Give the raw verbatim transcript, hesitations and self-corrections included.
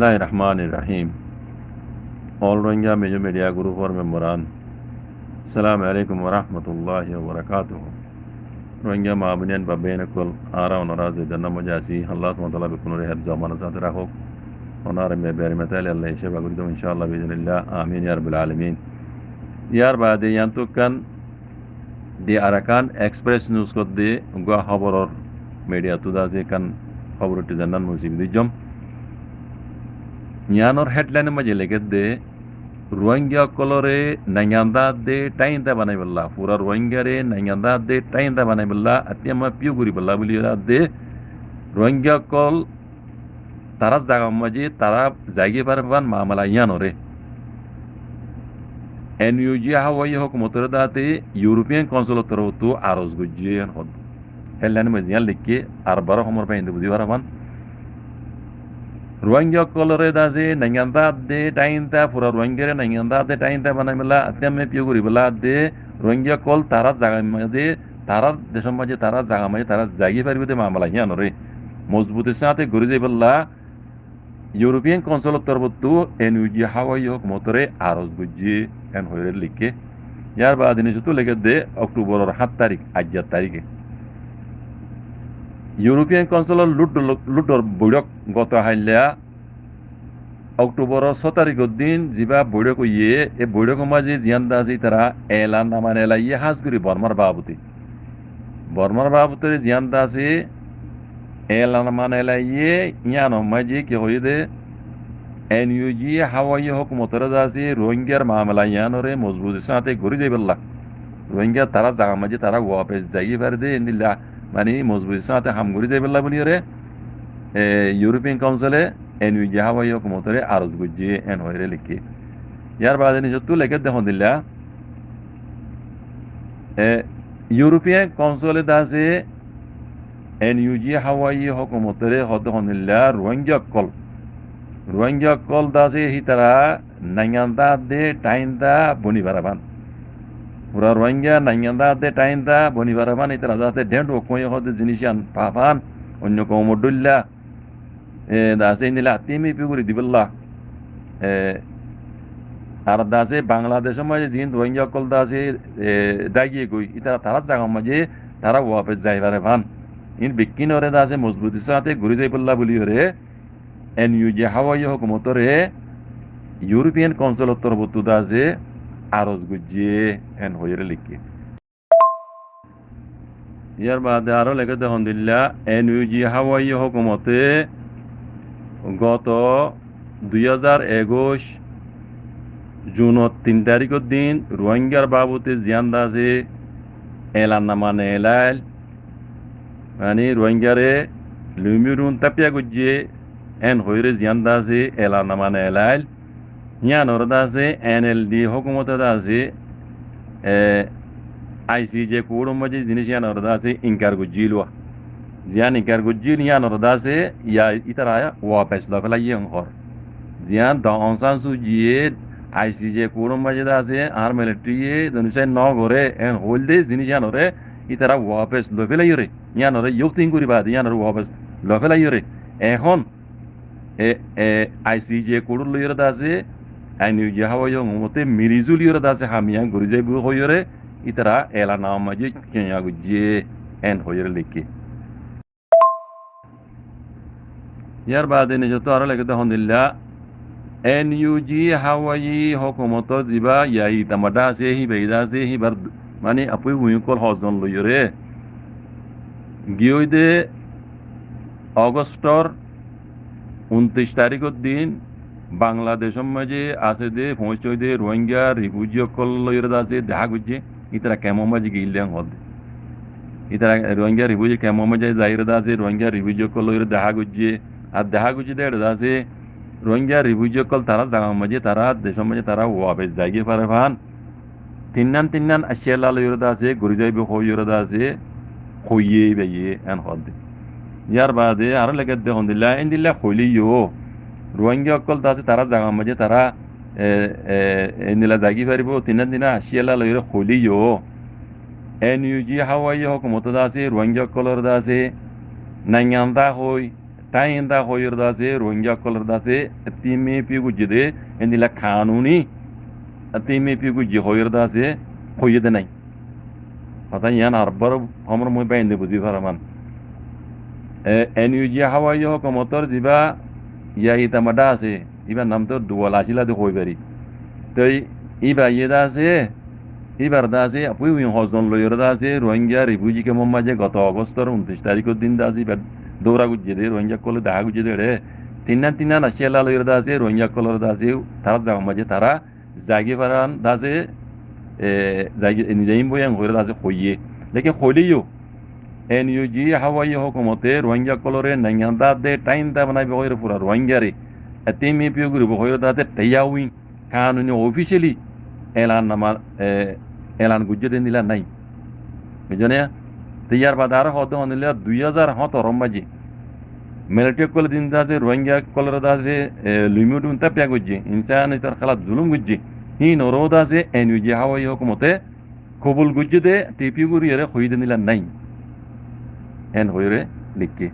Bismillahir Rahmanir Rahim. All Rohingya Major Media Group or member an, Assalamu alaikum wa rahmatullahi wa barakatuhu. Rohingya maa boináin baf báiyain ókkol, añára onora ze zánnar maze así, Allah subhanahu wa taala bekkúnore héfzo amanor sáte rakók. Onora me beri metali Allah e seba gorí dók, inshaAllah, biiznillah, amin ya rabbal alamin. Yar baade yián tu ekkán The Arakan Express News hoó de uggwá hóboror media tu de asé, ekkán hóbor uththé zennán mui sibi dóijjum. Yiánor headline or maze lekédde, Rohingya ókkolore naingan dá de tháinda banaibólla, fura Rohingyare naingan dá de tháinda banaibólla, attíyamma píu goríbolla buli hoó de, Rohingya ókkol tarár zagar maze tará zaigói faribán mamela yiánoré NUG Hawaii hókumotoré dáte European Council or torfóttu aros goijjé yián hoó de. Headline or maze yián leikké, ar baró homor faiyé de buzí faribán. Rohingya ókkolore dáse naingan dá de tháinda, fura Rohingyare naingan dá de tháinda banaibólla, attíyamma píu goríbolla de, Rohingya ókkol tarár zagar maze, tarár decór maze, tarár zagar maze tará zaigói faribó de mamela yiánoré mozbutir sáte gorí zaibólla European Council or torfóttu NUG Hawaii hókumotoré aros goijjé, en hoiyóre leikké. Yar baade nicóttu lekédde October or háñt tarík, aijjar taríke European Council or luddor, luddor boiçók goto hailla October or só taríkor din zibá boiçók óiye, e boiçókor maze ziyán de asé ítara elan nama nelaiyé, hás gorí Bormar baabute. Bormar baabute ziyán de asé elan nama nelaiyé, yiánor maze ki hoiyé de, NUG Hawaii hókumotoré de asé Rohingyar mamela yiánoré mozbutir sáte gorí zaibólla, Rohingya tarár zagar maze tará wafes zaigói fare de, endilla mani mozbutir sáte ham gorí zaibólla buli hoiyóre, e, European Council e NUG Hawaii hókumotoré aros goijjé, en hoiyóre leikké. Yar baade nicóttu lekédde hondilla, e, European Council e dáse NUG Hawaii hókumotoré hoó de hondilla Rohingya ókkol, Rohingya ókkol dáse hítara naingan dá de tháinda boni faribán. Fura Rohingya naingan dá de tháinda boni faribán, ítara dáse dhénd wok hoiyé hoó de ziníc yián fafán, oinno koumor dhoilla e, dáse endilla attíyamma píu gorí dibolla. E, ar dáse Bangladecór maze ziín Rohingya ókkol dáse, e, dágiyé goi, ítara tarár zagar maze tará wafes zai faribán. Iín bekkúnoré dáse mozbutir sáte gorí zaibólla buli hoiyóre NUG Hawaii hókumotoré European Council or torfóttu dáse aros goijjé, en hoiyóre leikké. Yar baade aró lekédde hondilla, NUG Hawaii hókumote goto dui házar ekuic Junor tin taríkor din Rohingyar baabute ziyán de asé elan nama nelail, mani Rohingyare lumirun tápiya goijjé, en hoiyóre ziyán de asé elan nama nelail. Yiánoré de asé NLD hókumote de asé, e, ICJ kourtor maze ziníc yiánoré de asé inkar goijjíl. Ziyán inkar goijjíl yiánoré de asé, ya, ítara wafes loi félaiyé en hoór. Ziyán Daw Aung San Suu Kyi ye ICJ kourtor maze de asé, añár militariye zenisai no goré en hoóil de ziníc yiánoré ítara wafes loi félaiyóre, yiánoré yóktin gorí baade yiánoré wafes loi félaiyóre. Ehón e, e, ICJ kourtor loiyóre de asé, NUG Hawaii hókumote mili zuliyóre de asé ham yián gorí zaibou hoiyóre, ítara elan nama maze kiya goijjé, en hoiyóre leikké. Yar baade nicóttu aró lekédde hondilla, NUG Hawaii hókumotor zibá Yai Tamada asé, híba de asé, híbar mani apui bui ókkol hozzon loiyóre giyói de Ogostor untiríc taríkor din Bangladecór maze asé de, foóñsoi de Rohingya rifuji ókkol loiyóre de asé dehá goijjé, ítara kemor maze giyíl de hoó de. Ítara Rohingya rifuji kemor maze zaiyóre de asé, Rohingya rifuji ókkol loiyóre dehá goijjé, ar dehá goijjé de ére de asé, Rohingya rifuji ókkol tará zagar maze, tará decór maze tará wafes zaigói faribán. Tinnán tinnán aiccíyalla loiyóre de asé, gorí zaibou hoiyóre de asé, hoiyé íbaye en hoó de. Yar baade aró lekédde hondilla, endilla hoilé yó, Rohingya ókkol de asé tará zagar maze tará, e, e, endilla zaigói faribó, tinnán tinnán aiccíyalla loiyóre hoilé yó, NUG Hawaii hókumote de asé, Rohingya ókkolore de asé, naingan dá hoi, Thainda hoiyóre de asé, Rohingya ókkolore de asé, T M F gujjé de, endilla kanuni, T M F gujjé hoiyóre de asé, hoiyé de nái. Hotá yián ar bar homor mui bainde buzí faraman. E, N U G hawaii hókumotor ziba yai tamada asé, ibar nam to duwal asíla de hoi fari. Toi iba iye de asé, ibar de asé, apui ui hozon loiyóre de asé, Rohingya refugee camp or maze goto August or untiríc tarikor din de asé, iba doura gujjé de, Rohingya ókkole dahá gujjé de re, tinnan tinnan asíla loiyóre de asé, Rohingya ókkolore de asé, tara zaga maze tara zagi faran de asé, e, zagi, nizaim boyan hoiyóre de asé hoiyé. Lekin hoileyo, N U G hawaii hókumote Rohingya ókkolore naingan de asé, thainda banaibo hoiyóre fura Rohingyare, T M F guribo hoiyóre de asé, teiya ui, kanuni officially elan nama, e, elan gujjé de endilla nái. Buzó né? Te yar bade aró hoó de hon dile dui házar hóñtoro maze military ókkole din de asé, Rohingya ókkolore de asé, e, limit un tápiya gujjé, insan itar kálaf zulum gujjé. Híin ore de asé, N U G hawaii hókumote kobul gujjé de, T P guriyóre hoiyé de endilla nái. En hoiyóre likké.